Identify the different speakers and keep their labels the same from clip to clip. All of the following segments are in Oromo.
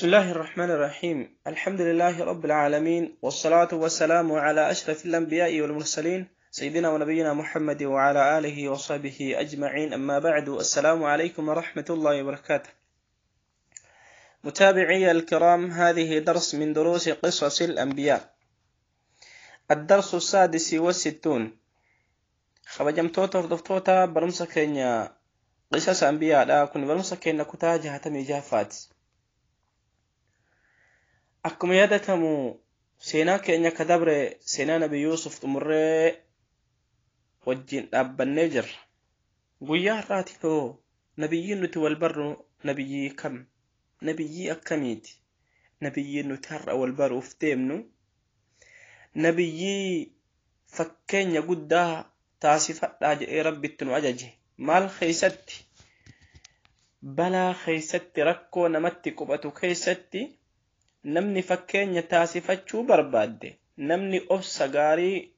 Speaker 1: بسم الله الرحمن الرحيم. الحمد لله رب العالمين، والصلاة والسلام على أشرف الأنبياء والمرسلين، سيدنا ونبينا محمد وعلى آله وصحبه أجمعين. أما بعد، السلام عليكم ورحمة الله وبركاته. متابعي الكرام، هذه درس من دروس قصص الأنبياء، الدرس 66. Kabajamtoota hordoftoota barumsa keenya qisasa anbiyaadha. Kun barumsa keenya kutaa 66ffaati. Akkuma yaadatamu, seenaa keenya ka dabre seenaa Nabi Yuusuf xumurree wajjin dhaabbannee jirra. Guyyaa har'aati hoo nabiyyiin nuti wal barru nabiyyii kam? Nabiyyii akkamiiti? Nabiyyiin nuti har'a wal baruuf deemnu nabiyyii fakkeenya guddaa taasifadhaa jedhee Rabbitti nu ajaje. Maal keessatti? Balaa keessatti, rakkoo namatti qubatu keessatti namni fakkeenya taasifachuu barbaadde, namni obsa gaarii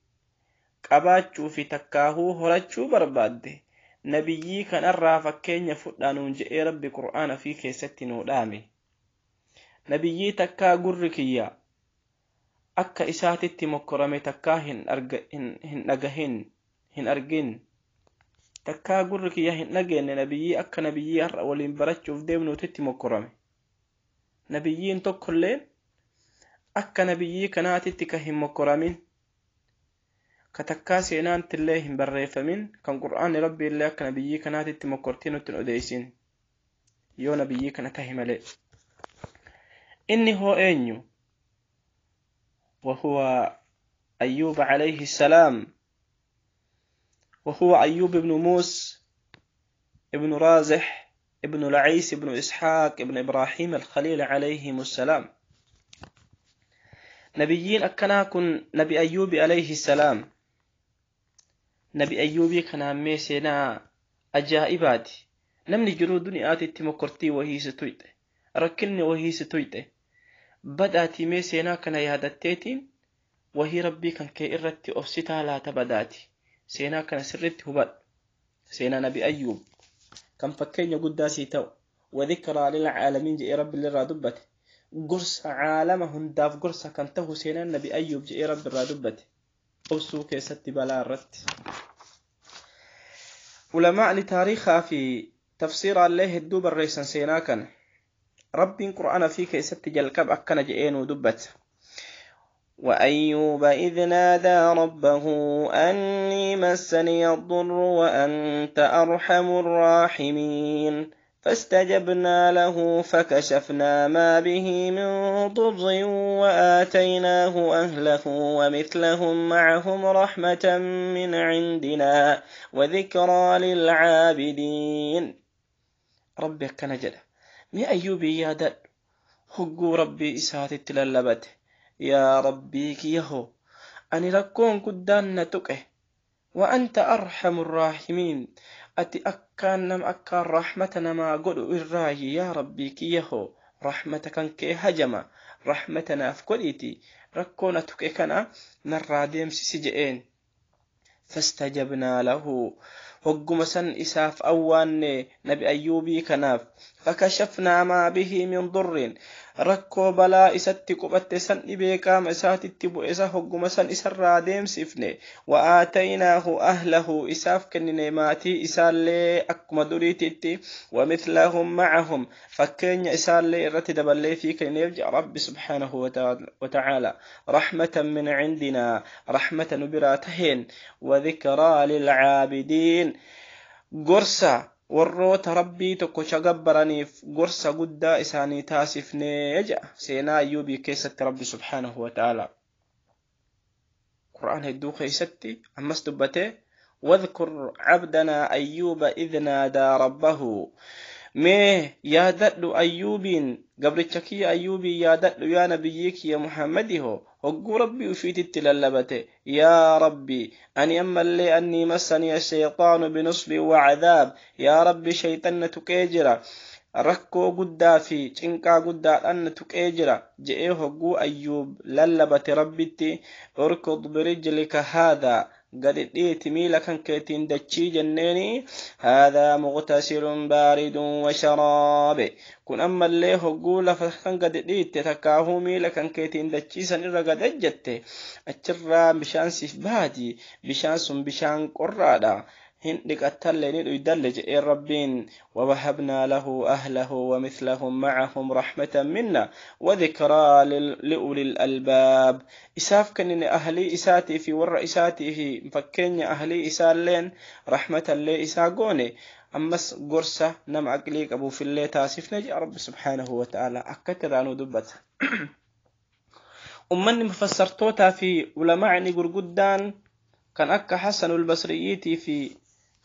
Speaker 1: qabaachuu fi takkaahuu horachuu barbaadde, nabiyyii kanarraa fakkeenya fudhaa nuun jedhee Rabbi Qur'aana fi keessatti nuu dhaame. Nabiyyii takkaa gurri kiyya akka isaatitti mokkorame takkaa hin dhagahin, hin argin, takkaa gurri kiyya hin dhageenne, nabiyyii akka nabiyyii har'a waliin barachuuf deemnuutitti mokkorame. Nabiyyiin tokkolleen akka nabiyyii kanaatitti ka hin mokkoramin, ka takkaa seenaantillee hin barreeffamin, kan Qur'aanni Rabbi illee akka nabiyyii kanaatitti mokkortii nutti hin odeessin, yoo nabiyyii kana tahe malee. Inni hoo eenyu? وهو أيوب عليه السلام، وهو أيوب بن موسى ابن رازح ابن لعيس ابن إسحاق ابن إبراهيم الخليل عليهم السلام. نبيين أكنا كن نبي أيوب عليه السلام. نبي أيوب كان ميسنا أجائبات. نمني جرو دنيا تمكرتي وهي ستويته، ركني وهي ستويته، بدأتي ميسنا كان يهدتيتين وهي ربي كان كي إرتي أفسطها لا تبدأتي. سينا كان سرت هبل سينا نبي أيوب كان فكين قداسي تو وذكرى للعالمين جئ رب اللي دبته. قرص عالمهم داف قرص كان تهو سينا نبي أيوب جئ رب الرادبته أوسو كيست بلا رت. علماء لتاريخها في تفسير الله الدوب الرئيسا سينا كان رب قرآن في كيست جلكب أكن جئين ودبت. وأيوب إذ نادى ربه أني مسني الضر وأنت أرحم الراحمين، فاستجبنا له فكشفنا ما به من ضر وآتيناه أهله ومثلهم معهم رحمة من عندنا وذكرى للعابدين. ربي كان جل مي أيوب يا دل هقو ربي إسات التللبته. يا ربي كيهو أني لكون قدان نتكه وأنت أرحم الراحمين، أتي أكان نم أكان رحمتنا ما قل الراي. يا ربي كيهو رحمتك كي هجمة رحمتنا في ركونا تككنا نراديم سجئين. فاستجبنا له هقم سن إساف أوان نبي أيوبي كناف فكشفنا ما به من ضر، ركو بلا إسات قبت سن إبيكا مسات التبو إسا هقم سن إسر ديم سفني وآتيناه أهله إساف كننماتي إسال أكما دريتي ومثلهم معهم فكين إسال رتدب اللي في كنيرجع رب سبحانه وتعالى رحمة من عندنا رحمة نبراتهن وذكرى للعابدين. قرصة warroota Rabbii tokko shagabbaraniif gorsa guddaa isaanii taasifnee jedha seenaa Ayyuubii keessatti Rabbi subhaanahu wa ta'ala. Qur'aan hedduu keessatti ammas dubbatee واذكر عبدنا أيوب إذ نادى ربه. mee yaadadhu Ayyuubiin gabricha kiyya Ayyuubii yaadadhu yaa nabiyyii kiyya Muhammadiho hogguu Rabbii ufiititti lallabate. yaa Rabbi ani ammallee annii massanii ashayxaanu binusbin wacadaab, yaa Rabbi shayxanna tuqee jira, rakkoo guddaa fi cinqaa guddaadhaan na tuqee jira je'ee hogguu Ayyuub lallabate Rabbitti. urkud birijlika haadha Gadi dhiiti miila kan keetiin dachii jenneeni. Haadhaa muqtasilun baaridun washaraabe. Kun ammallee hogguu lafa kan gadi dhiitte, takkaahuu miila kan keetiin dachii san irra gad ejjette, achirraa bishaan siif baati. Bishaan sun bishaan qorraadha, hin dhiqattalle, ni dhuydalle jedheen Rabbiin. ووهبنا له أهله ومثلهم معهم رحمة منا وذكرى لأولي الألباب. إساف كنن أهلي إساتي في ور إساتي في فكين أهلي إسالين رحمة اللي إساقوني. أمس قرصة نم عقليك أبو في اللي تاسف نجي رب سبحانه وتعالى أكتر عنه دبت. أمني مفسرتوتا في علماء قرقدان كان أكا حسن البصريتي في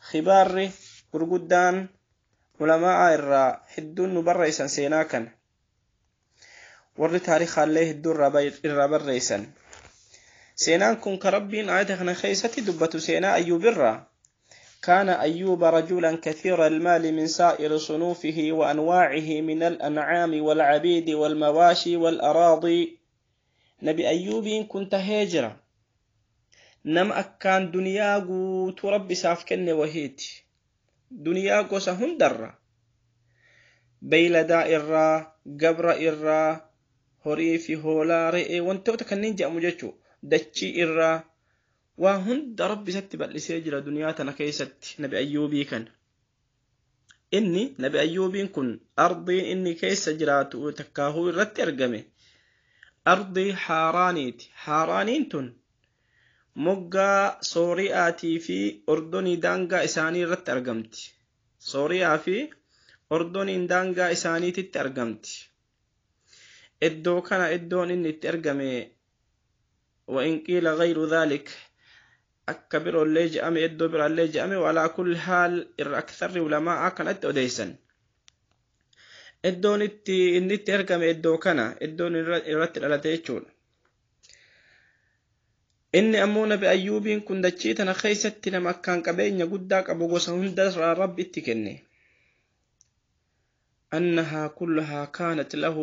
Speaker 1: khibaarri gurguddaan ulamaa irraa hedduun nu barreessan seenaa kana, warri taarikhaallee hedduu irraa barreessan. Seenaan kun ka Rabbiin aayata kana keessatti dubbatu seenaa Ayyuubirraa. كان أيوب رجلا كثير المال من سائر صنوفه وأنواعه من الأنعام والعبيد والمواشي والأراضي. نبي أيوب كنت هاجرا nama akkaan duniyaa guutuu Rabbi isaaf kenne wahiiti. Duniyaa gosa hundarra, beeyladaa irraa, gabra irraa, horii fi hoolaa, re'ee, wantoota kanneen jedhamu jechuu, dachii irraa, waa hunda Rabbi isatti bal'isee jira duniyaa tana keessatti Nabi Ayyuubii kana. Inni Nabi Ayyuubiin kun ardiin inni keessa jiraatu takkaahuu irratti argame ardii Haaraaniiti. Haaraaniin tun moggaa Sooriyaatii fi Ordonii daangaa isaanii irratti argamti. Sooriyaa fi Ordoniin daangaa isaaniititti argamti. Iddoo kana iddoon inni itti argame, وإن قيل غير ذلك, akka biroollee je'ame, iddoo biraallee je'ame. وعلى كل حال irra aktharri ulamaa kanatti odeessan. Iddoon itti inni itti argame iddoo kana, iddoon irratti dhalate jechuudha. Inni ammoo Nabi Ayyuubiin kun dachii tana keessatti nama akkaan qabeenya guddaa qabu, gosa hundarraa Rabbi itti kenne. أنها كلها كانت له.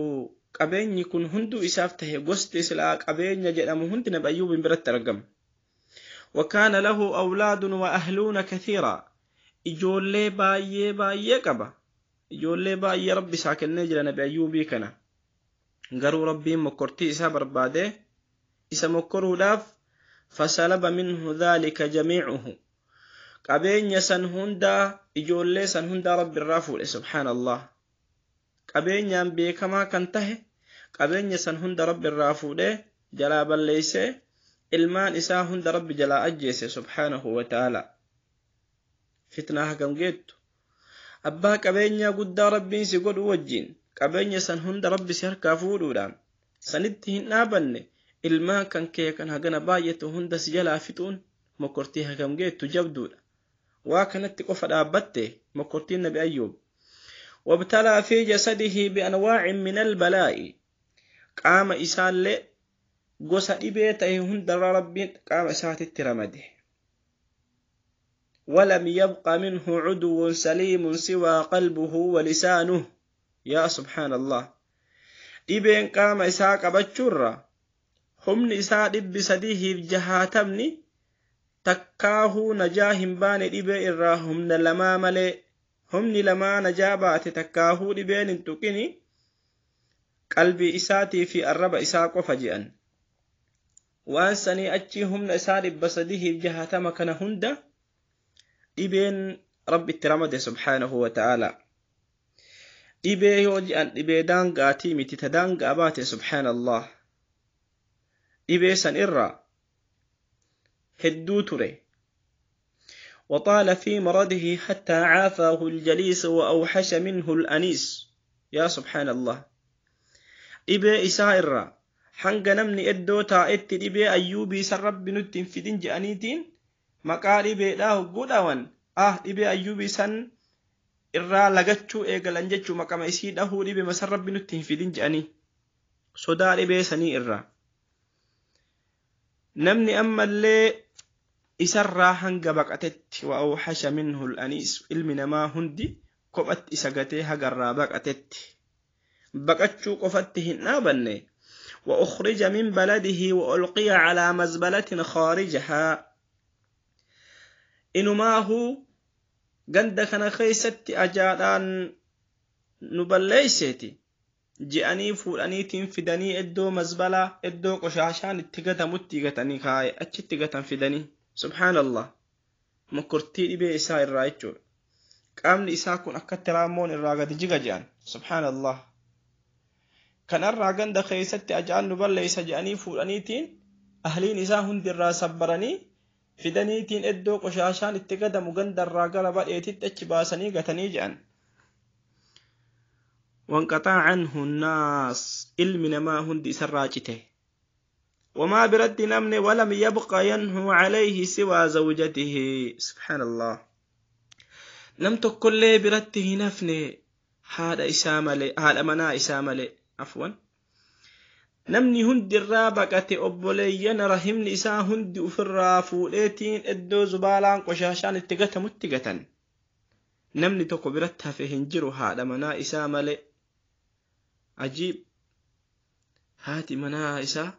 Speaker 1: Qabeenyi kun hunduu isaaf tahe, gosti silaa qabeenya jedhamu hundi Nabi Ayyuubiin biratti argama. وكان له أولاد وأهلون كثيرا. Ijoollee baay'ee baay'ee qaba. Ijoollee baay'ee Rabbi isaa kennee jira Nabi Ayyuubii kana. Garuu Rabbiin mokkortii isaa barbaade, isa mokkoruudhaaf فسلب منه ذلك جميعه. Qabeenya san hundaa, ijoollee san hundaa Rabbi irraa fuudhe. سبحان الله. Qabeenyaan beekamaa kan tahe qabeenya san hunda Rabbi irraa fuudhe, jalaa balleeyse, ilmaan isaa hunda Rabbi jalaa ajjeese سبحانه وتعالى. Fitnaa hagam geettu! Abbaa qabeenyaa guddaa Rabbiin si godhu wajjiin qabeenya san hunda Rabbi si harkaa fuudhuudhaan sanitti hin dhaabanne, ilmaan kan kee kan hagana baay'atu hunda si jalaa fixuun mokortii hagam geettu jabduudha. Waa kanatti qofa dhaabbatte mokortiin Nabi Ayyuub? وابتلى في جسده بأنواع من البلاء. Qaama isaallee gosa dhibee ta'e hundarra Rabbiin qaama isaatitti ramade. ولم يبق منه عدو سليم سوى قلبه ولسانه. يا سبحان الله. Dhibeen qaama isaa qabachuurra humni isaa 360ni takkaahuu najaa hin baane dhibee irraa, humna lamaa malee. Humni lamaa najaa baate takkaahuu dhibeen hin tuqini, qalbii isaatii fi arraba isaa qofa je'an. Waan sanii achii humna isaa 360 kana hunda dhibeen Rabbi itti ramade سبحانه وتعالى. Dhibee yoo je'an dhibee daangaatii miti, ta daangaa baate. سبحان الله. Dhibee san irraa hedduu ture. وطال في مرضه حتى عافاه الجليس وأوحش منه الأنيس. يا سبحان الله. Dhibee isaa irraa hanga namni iddoo taa'etti dhibee Ayyuubii san Rabbi nutti hin fidin je'aniitiin maqaa dhibeedhaa hogguu dhawan, ah, dhibee Ayyuubii san irraa lagachuu eegalan jechuu, maqama isii dhahuu, dhibee san Rabbi nutti hin fidin je'anii sodaa dhibee sanii irraa. Namni ammallee isarraa hanga baqatetti, وأوحش منه الأنيس, ilmi namaa hundi kophatti isa gatee hagarraa baqatetti. Baqachuu qofatti hin dhaabanne. وأخرج من بلده وألقي على مزبلة خارجها. Inumaahuu ganda kana keessatti ajaadhaan nu balleeyseeti je'anii fuudhaniitiin fidanii iddoo mazbalaa, iddoo qoshaashaan itti gatamutti gatanii kaaye, achitti gatan fidanii. Subhaanallah, mokortii dhibee isaa irraa jechuudha. Qaamni isaa kun akkatti raammoon irraa gadi jiga je'an. Subhaanallah, kanarraa ganda keessatti ajaan nu balleeysa je'anii fuudhaniitiin ahliin isaa hundi irraa sabbaranii fidaniitiin iddoo qoshaashaan itti gatamu gandarraa gara badheetitti achi baasanii gatanii je'an. وانقطع عنه الناس, ilmi namaa hundi isarraa cite. وما برد نمن ولم يبق ينهو عليه سوى زوجته. سبحان الله, nam tokkollee biratti hin hafne haadha isaa malee, haadha manaa isaa malee, afwan. Namni hundi irraa baqate, obboleeyyan rahimni isaa hundi ufirraa fuudheetiin iddoo zubaalaan qoshaashaan itti gatamutti gatan. Namni tokko biratti hafe hin jiru haadha manaa isaa malee. Ajiib, haati manaa isaa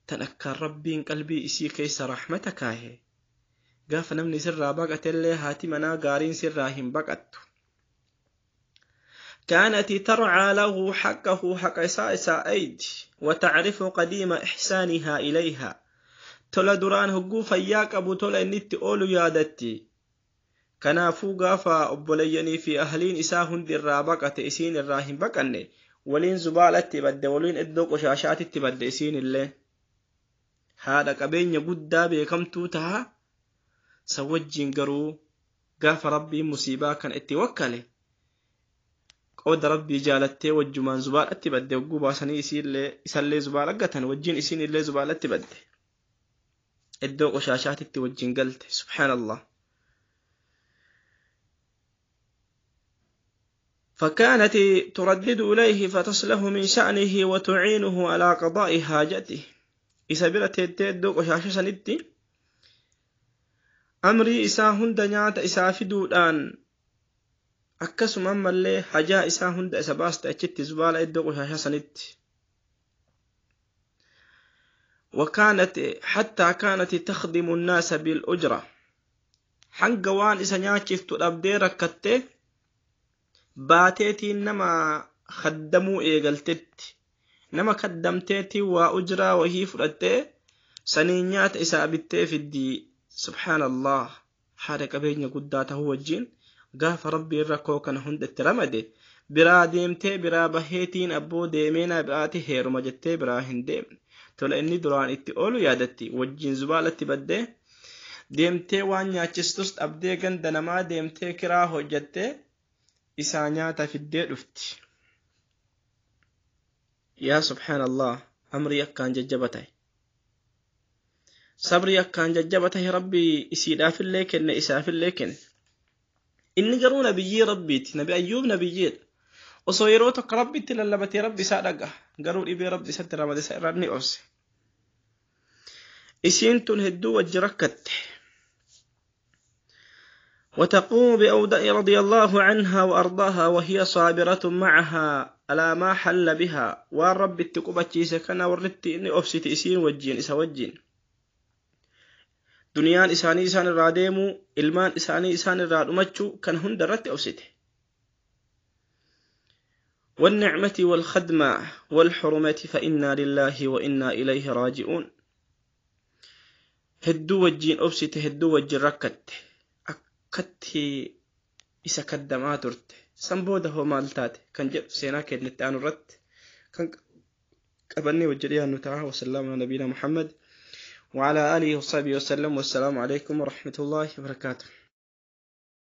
Speaker 1: tan akkaan Rabbiin qalbii isii keessa rahmata kaahe. Gaafa namni sirraa baqatellee haati manaa gaariin sirraa hin baqattu. كانت ترعى له حقه, حق إساء أيدي, وتعرف قديم إحسانها إليها. Tola duraan hogguu fayyaa qabu tola inni itti oolu yaadatti. Kanaafuu gaafa obboleeyyanii fi ahliin isaa hundi irraa baqate isiin irraa hin baqanne. Waliin zubaalatti badde, waliin iddoo qoshaashaatitti badde. Isiin illee haadha qabeenya guddaa beekamtuu taha san wajjiin garuu gaafa Rabbiin musiibaa kana itti wakkale qooda Rabbii jaalattee wajjumaan zubaalatti badde. Hogguu baasanii isallee zubaala gatan wajjiin isiin illee zubaalatti badde, iddoo qoshaashaatitti wajjin galte. Subhaanallah. فكانت تردد إليه فتصله من شأنه وتعينه على قضاء حاجته. Isa bira teettee iddoo qoshaasha sanitti amrii isaa hunda nyaata isaa fiduudhaan, akkasuma ammallee hajaa isaa hunda isa baaste achitti zubaala iddoo qoshaasha sanitti. وكانت حتى كانت تخدم الناس بالأجرة, hanga waan isa nyaachiftu dhabdee rakkattee baateetiin nama kaddamuu eegaltetti, nama kaddamteetiin waa ujraa wahii fudhattee saniin nyaata isaa bittee fiddii. Subhaanallah, haadha qabeenya guddaa tahuu wajjin gaafa Rabbiin rakkoo kana hunda itti ramade biraa deemtee biraa baheetiin abboo deemeenaa biraati heeruma jettee biraa hin deemne. Tola inni duraan itti oolu yaadatti. Wajjin zubaalatti baddee deemtee waan nyaachistus dhabdee ganda namaa deemtee kiraa hojjattee isaa nyaata fiddee dhufti. Yaa subhaanallah, amrii akkaan jajjaba ta'e, sabrii akkaan jajjaba ta'e Rabbii isiidhaafillee kenne, isaafillee kenne. Inni garuu nabiyyii Rabbiiti. Nabi Ayyuub nabiyyiidha. Osoo yeroo tokko Rabbitti lallabatee Rabbi isaa dhaga'a. Garuu dhibee Rabbi isatti ramade isa irraa ni obse. Isiin tun hedduu wajji rakkatte. وتقوم بأوداء رضي الله عنها وأرضاها وهي صابرة معها على ما حل بها. والرب التقبتشيس كان ورت إني أفست إسين وجين إسا وجين duniyaan isaanii isaan irraa deemuu, ilmaan isaanii isaan irraa dhumachuu kan hunda irratti obsite. والنعمة والخدمة والحرمة, فإنا لله وإنا إليه راجعون. Hedduu wajjiin obsite, hedduu wajjin rakkatte, akkatti isa kaddamaa turte. San booda hoo maal taate kan jedhu seenaa keenyatti aanu irratti kan qabannee wajji dhiyaannu ta'a. وسلام على نبينا محمد وعلى آله وصحبه وسلم, والسلام عليكم ورحمة الله وبركاته.